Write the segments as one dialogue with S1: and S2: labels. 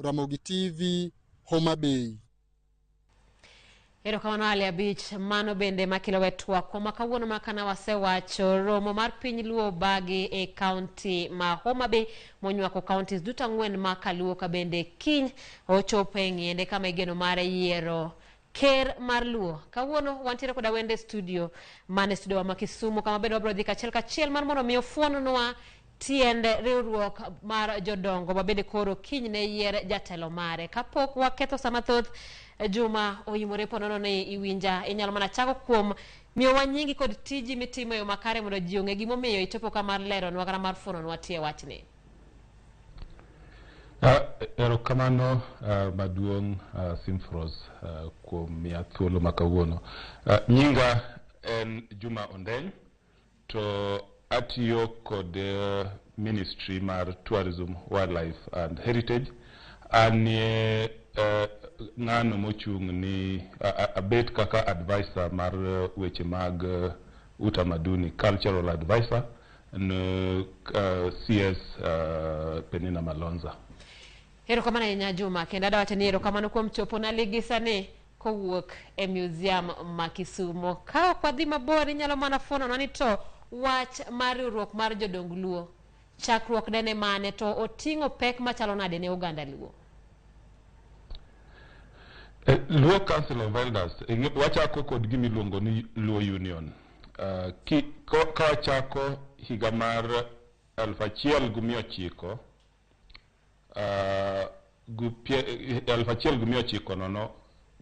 S1: Ramogi TV, Homa Bay.
S2: Erokamano Ali Abich, mano bende makelo we twak ma kawuono ma kana wasewacho romo mar piny Luo bagi e kaunti ma Homa Bay monywako counties duto 4 ma Kaluo ka bende kiny ochopo e ng'iende kama igeno mar yiero ker mar Luo. Kawuono wantiere koda wende studio mane studio wa ma Kisumu kama bende wabiro dhi kachiel kachiel mar mondo mi ofuonwa tiend riwruok mar jodongo ma bende koro kiny ne yier jatelo mare. Kapok waketho sa mathoth, Juma oyimore ponono ni iwinja, inyalo mana chako kuom miyowa nyingi kod tiji mitimo e yo makare mondo ji ong'e gimomiyo ichopo ka mar leronwa kata mar fuononwa tie wachni.
S3: Erokamano maduong' Simfros kuom miya thuolo ma kawuono. Nyinga en Juma Ondeny to atiyo kod Ministry mar Tourism, Wildlife and Heritage. Anie ng'ano mochung' ni abet kaka advisor mar weche mag utamaduni, cultural advisor ne CS Penina Malonza.
S2: Erokamano ahinya Juma, kendo adwa wacho ni erokamano kuom chopo na ligisa ni kowuok e museum ma Kisumo. Ka ok wadhi mabor, inyalo mana fuononwa ni to wach mar riwruok mar jodong Luo chakruok ne ne mane to oting'o pek machalo nade ne oganda Luo?
S3: Luo Council of Elders, wachako kod gima iluongo ni Luo Union. Ka wachako higa mar 1900 1900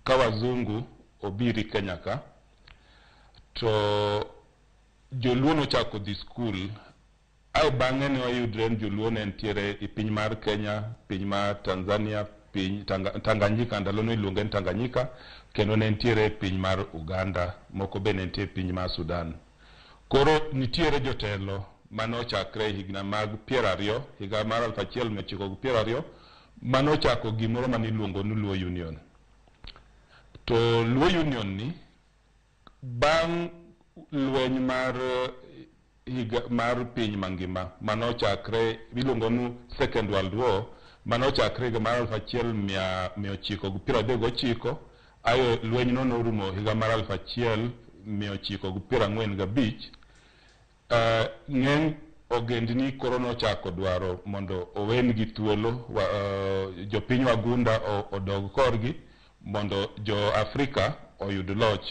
S3: ka wazungu obiri Kenya ka, to joluo nochako dhi skul. Ae bang'e ne wayudre ni joluo ne nitiere e piny mar Kenya, piny mar Tanzania, piny Tanganyika, ndalono iluonge ni Tanganyika, kendo ne nitiere e piny mar Uganda, moko be ne nitie e piny mar Sudan. Koro nitiere jotelo manochakre e higni mag 20, higa mar 1920, manochako gimoro mane iluongo ni Luo Union. To Luo Union ni, bang' lweny mar higa mar piny mangima manochakre iluongo ni Second World War, manochakre higa mar 1939, ayo lweny no norumo higa mar 1945. Ng'eny ogendni koro nochako dwaro mondo owengi thuolo, jopiny wagunda odog korgi mondo jo Afrika oyud loch.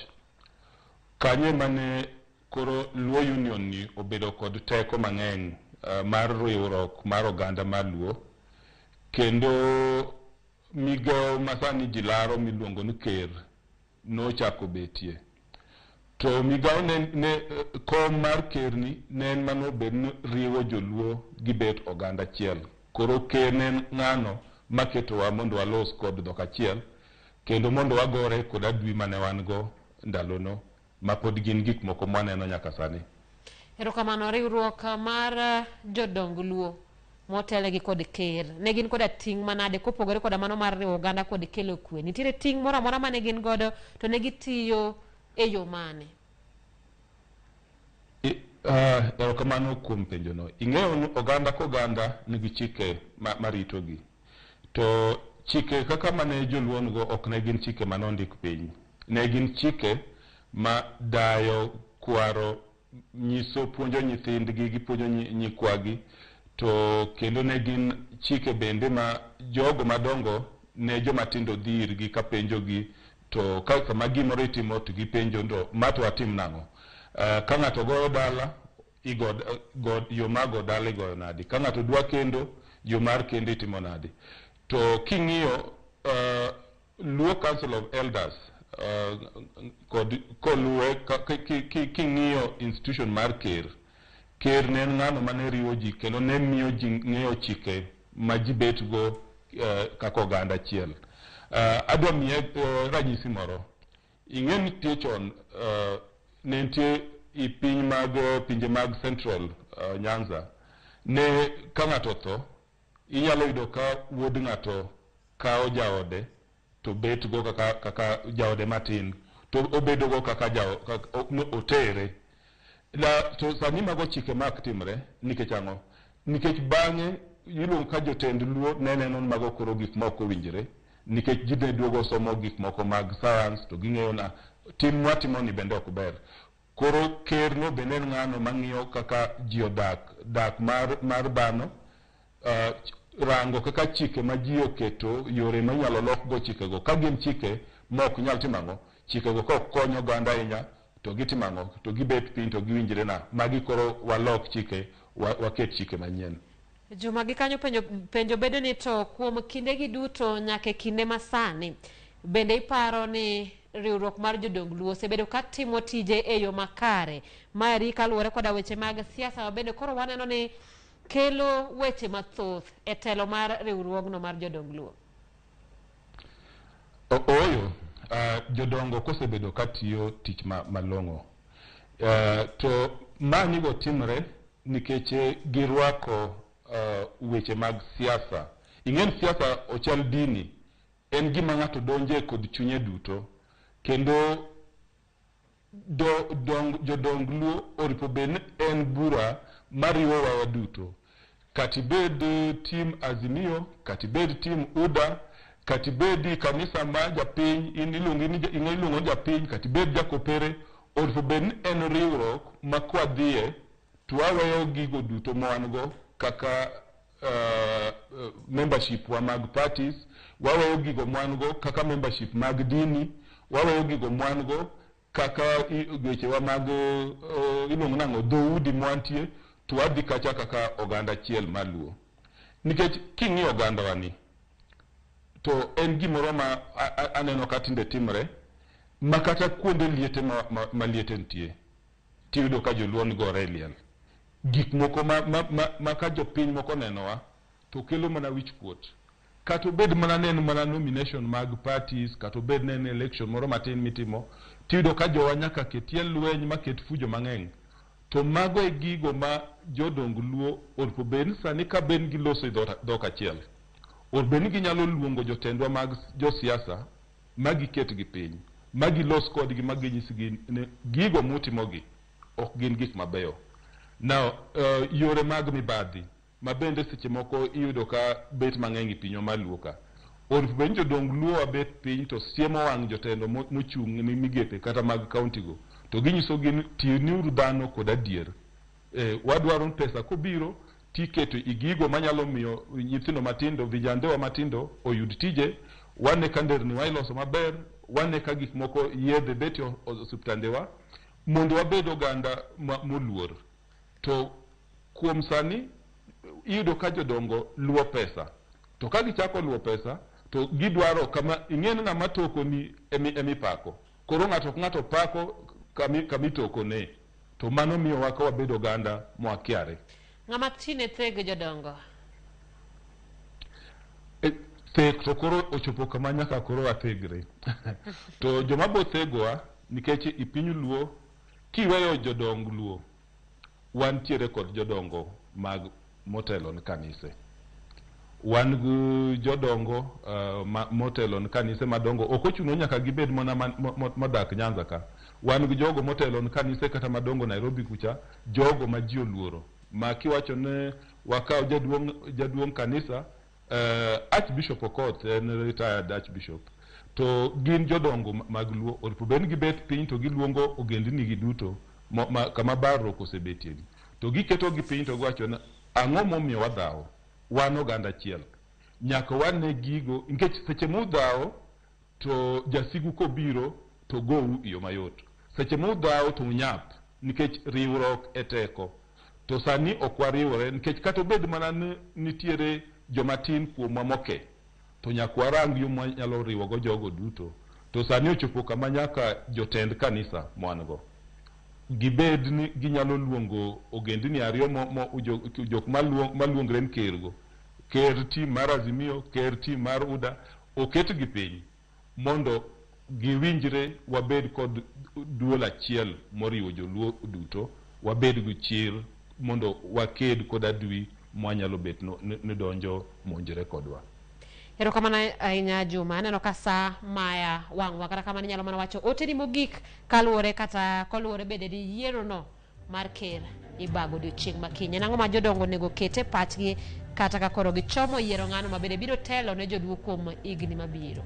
S3: Kanyo mane koro Luo Union ni obedo kod teko mang'eny mar riwruok mar oganda mar Luo, kendo migawo masani ji laro miluongo ni ker nochako betie. To migawo ne kom mar ker ni ne en mano bed ni riwo joluo gi bet oganda achiel. Koro ker ne en ng'ano maketowa mondo walos kod dhok achiel, kendo mondo wagore kod adui mane wan go ndalono, ma pod gin gik moko mwaneno nyaka sani.
S2: Erokamano. Riwruok mar jodong Luo motelnegi kod ker ne gin koda ting' manade kopogore koda mano mar riwo oganda kod kelo kwe? Nitiere ting' moro amora mane gin godo to ne gitiyo e yo mane?
S3: Erokamano kuom penjono. Ing'eyo ni oganda koganda nigi chike maritogi. To chike kaka mane joluo nigo ok ne gin chike mane ondik piny. Ne gin chike ma dayo, kwaro, nyiso, puonjo nyithindgi, gipuonjo nyikwagi. To kendo ne gin chike bende ma jogo madongo ne joma tindo dhi irgi ka penjogi, to ka sama gimoro itimo to gipenjo to ma to watim nang'o? Ka ng'ato goyo dala, yo mar go dala igoyo nadi? Ka ng'ato dwa kendo, yo mar kendo itimo nadi? To king'iyo Luo Council of Elders kod koluwe king'iyo institution mar ker, ker ne en ng'ano mane riwo ji kendo ne miyo ji ng'eyo chike ma ji bet go kaka oganda achiel. Adwa miye ranyisi moro. Ing'e ni nitie chon ne nitie i piny mag pinje mag Central Nyanza, ne ka ng'ato otho inyalo yudo ka wuod ng'ato kawo jaode to bet go kaka jaode matin, to obedo go kaka otere. To sani mago chike mak timre nikech ang'o? Nikech bang'e iluongo ka jotend Luo ne neno ni mago koro gik ma ok owinjore nikech ji ne duogo somo gik moko mag science to ging'eyo na tim mwatimo ni bende ok ber. Koro ker no bende en ng'ano mang'iyo kaka ji odak, dak mar dhano, rango kaka chike ma ji oketo, yore ma inyalo lokgo chikego, ka gin chike ma ok nyal timo ang'o, chikego ka ok kony oganda ahinya to gitimo ang'o, to gibet piny to giwinjre na magi koro walok chike, waket chike manyien.
S2: Juma gi kanyo penjo bedo ni to kuom kindegi duto nyaka e kinde masani, bende iparo ni riwruok mar jodong Luo osebedo ka timo tije e yo makare? Maeri kaluwore koda weche mag siasa ma bende koro waneno ni kelo weche mathoth e telo mar riwruogno mar jodong Luo.
S3: Ooyo, jodongo kosebedo ka tiyo tich malong'o, to ma nigo timre nikech girwako weche mag siasa. Ing'e siasa ochal dini, en gima ng'ato donje kod chunye duto, kendo jodong Luo oripo bed ni en bura mariwowa waduto. Kata ibed tim Azimio, kata ibed tim UDA, kata ibed kanisa ma japiny, in iluongi ni iluongo ni japiny, kata ibed jakopere, oripo bed ni en riwruok ma kwadhiye to waweyo gigo duto ma wan go kaka membership wa mag parties, waweyo gigo ma wan go kaka membership mag dini, waweyo gigo ma wan go kaka wechewa mag iluongo nang'o dhoudi mwantie, to wadhi kacha kaka oganda achiel mar Luo. Nikech king'iyo ogandawa ni, to en gimoro ma aneno ka tinde timre, ma kata kuonde liete ma liete nitie, tiyudo ka joluo nigore e liel. Gik moko ma ka jopiny moko onenowa, to kelo mana wich kuot. Kata obed mana ne en mana nomination mag parties, kata obed ne en election moro matin mitimo, tiyudo ka jowa nyaka ketie lweny ma ket fujo mang'eny. To mago e gigo ma jodong Luo oripo bed ni sani ka bed giloso e dhok achiel. Oripo bed ni ginyalo luongo jotendwa mag josiasa ma giketgi piny, ma gilos kodgi ma ginyisgi ni gigo mutimogi ok gin gik mabeyo. Now, yore mag mibadhi ma bende seche moko iyudo ka bet mang'eny e pinywa mar Luo ka. Oripo bed ni jodong Luo wabet piny to siemo wang' jotelo mochung' ne migepe kata mag kaunti go. To ginyisogi ni tiniuru dhano kod adier. Wadwaro pesa kobiro tiketo e gigo manyalo miyo nyithindo matindo, vijandewa matindo oyud tije, wane ka nderni wa iloso maber, wane ka gik moko yedhe bet e osiptandewa, mondo wabed oganda moluor. To kuom sani iyudo ka jodongo luwo pesa. To ka gichako luwo pesa, to gidwaro kama ing'e ni ng'ama tokoni emipako. Koro ng'ato ka ng'ato pako kamitokone. To mano miyowa ka wabedo oganda mwakiare.
S2: Ng'ama tine thego jodongo?
S3: Thek to koro ochopo kama nyaka koro wathegre. To joma bo thegowa, nikech e piny Luo, kiweyo jodong Luo, wantiere kod jodongo mag motelo ne kanise. Wan gi jodongo motelo ne kanise madongo, ok ochuno nyaka gibed mana modak Nyanza ka. Wan gi jogo motelo ne kanise kata madongo Nairobi kucha, jogo ma ji oluoro. Ma kiwacho ne wakaw jaduong' kanisa, Archbishop Okoth en retired Archbishop. To gin jodongo mag Luo, oripo bed ni gibet piny to giluongo ogendni gi duto kama barruok osebetie. To giketo gi piny to giwacho ni ang'o momiyo wadhawo? Wan oganda achiel. Nyaka wane gigo, nikech seche mudhawo to jasigu kobiro to gou e yo mayot. Seche mudhawo to unyap, nikech riwruok e teko. To sani ok wariwore, nikech kata obed mana ni nitiere joma tin kuomwa moke, to nyaka warang yo mwanyalo riwogo jogo duto. To sani ochopo kama nyaka jotend kanisa mwan go gibed ni ginyalo luongo ogendni ariyo jok maluongre ni ker go. Ker tim mar Azimio, ker tim mar UDA, oketgi piny mondo giwinjre, wabed kod duol achiel moriwo joluo duto, wabed gi chir mondo waked kod adui mwanyalo bet ni donjo monjre kodwa.
S2: Erokamano ahinya Juma, aneno ka saa maya wang'wa, kata kamano inyalo mana wacho oteni mogik kaluwore kata koluwore bende gi yiero no mar ker. ibago odiochieng' ma kiny. En ang'o ma jodongo onego ket e pachgi kata ka koro gichomo yiero ng'ano ma bende biro telo ne joluo kuom higni mabiro?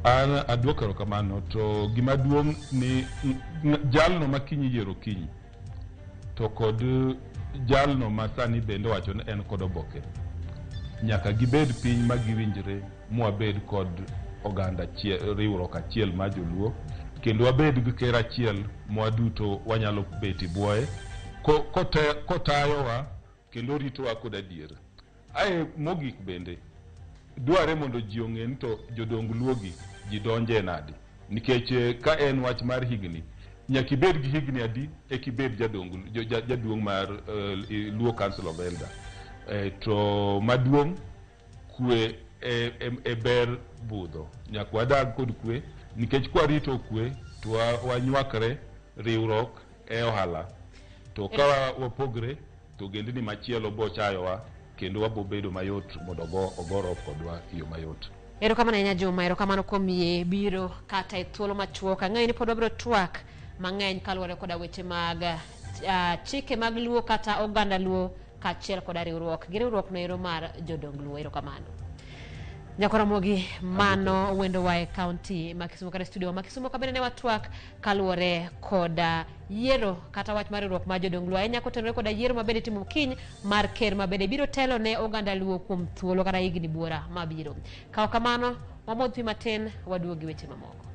S3: An aduoko erokamano to gima duong' ni jalno ma kiny iyiero kiny to kod jalno ma sani bende owacho ni en kod oboke nyaka gibed piny ma giwinjre mwabed kod oganda achiel, riwruok achiel mar joluo kendo wabed gi ker achiel mwaduto wanyalo bet e bwoye kotayowa kendo ritowa kod adier. Ae mogik bende dware mondo ji ong'e ni to jodong luogi ji donje nadi nikech ka en wach mar higni nyaka ibed gi higni adi eka ibed jaduong' mar Luo Council of Elder. To maduong' kwe e ber budho nyaka wadag kod kwe nikech kwarito kwe to wanywakre riwruok e ohala to ka wapogre to ogendni machielo bo chayowa kendo wabo bedo mayot mondo ogoro kodwa e yo mayot.
S2: Erokamano ahinya Juma, erokamano kuom yie biro kata e thuolo machuok. Ang'eyo ni pod wabiro twak mang'eny kaluwore koda weche mag chike mag Luo kata oganda Luo kaachiel koda riwruok gi riwruok noero mar jodong Luo. Erokamano. Nyakoromogi mano wendowa e kaunti ma Kisumu kata studio ma Kisumu ka bende ne watwak kaluwore koda yiero kata wach mar riwruok mar jodong Luo ahinya kotenore koda yiero ma bende itimo kiny mar ker ma bende biro telo ne oganda Luo kuom thuolo kata higni buora mabiro. Kaw kamano, wamodh pi matin, waduog gi weche mamoko.